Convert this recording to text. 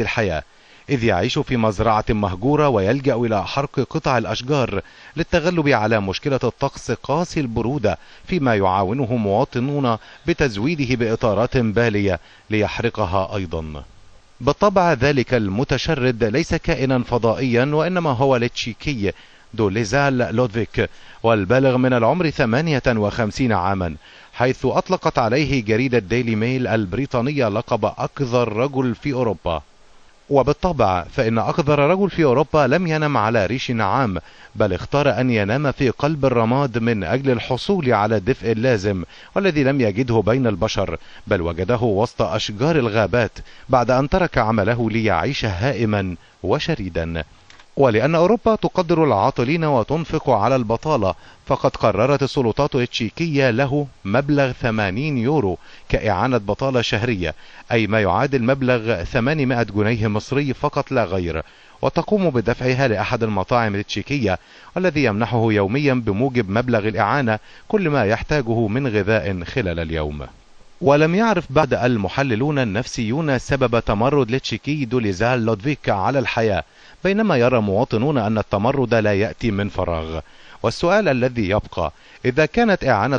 الحياة، إذ يعيش في مزرعة مهجورة ويلجأ إلى حرق قطع الأشجار للتغلب على مشكلة الطقس قاسي البرودة، فيما يعاونه مواطنون بتزويده بإطارات بالية ليحرقها أيضا. بالطبع ذلك المتشرد ليس كائنا فضائيا، وإنما هو التشيكي دوليزال لودفيك، والبالغ من العمر 58 عاما، حيث أطلقت عليه جريدة ديلي ميل البريطانية لقب أقذر رجل في أوروبا. وبالطبع فإن أقذر رجل في أوروبا لم ينم على ريش نعام، بل اختار أن ينام في قلب الرماد من أجل الحصول على الدفء اللازم، والذي لم يجده بين البشر، بل وجده وسط أشجار الغابات بعد أن ترك عمله ليعيش هائما وشريدا. ولأن أوروبا تقدر العاطلين وتنفق على البطالة، فقد قررت السلطات التشيكية له مبلغ 80 يورو كإعانة بطالة شهرية، أي ما يعادل مبلغ 800 جنيه مصري فقط لا غير، وتقوم بدفعها لأحد المطاعم التشيكية، والذي يمنحه يوميا بموجب مبلغ الإعانة كل ما يحتاجه من غذاء خلال اليوم. ولم يعرف بعد المحللون النفسيون سبب تمرد التشيكي دوليزال لودفيك على الحياة، بينما يرى مواطنون أن التمرد لا يأتي من فراغ. والسؤال الذي يبقى: إذا كانت إعانة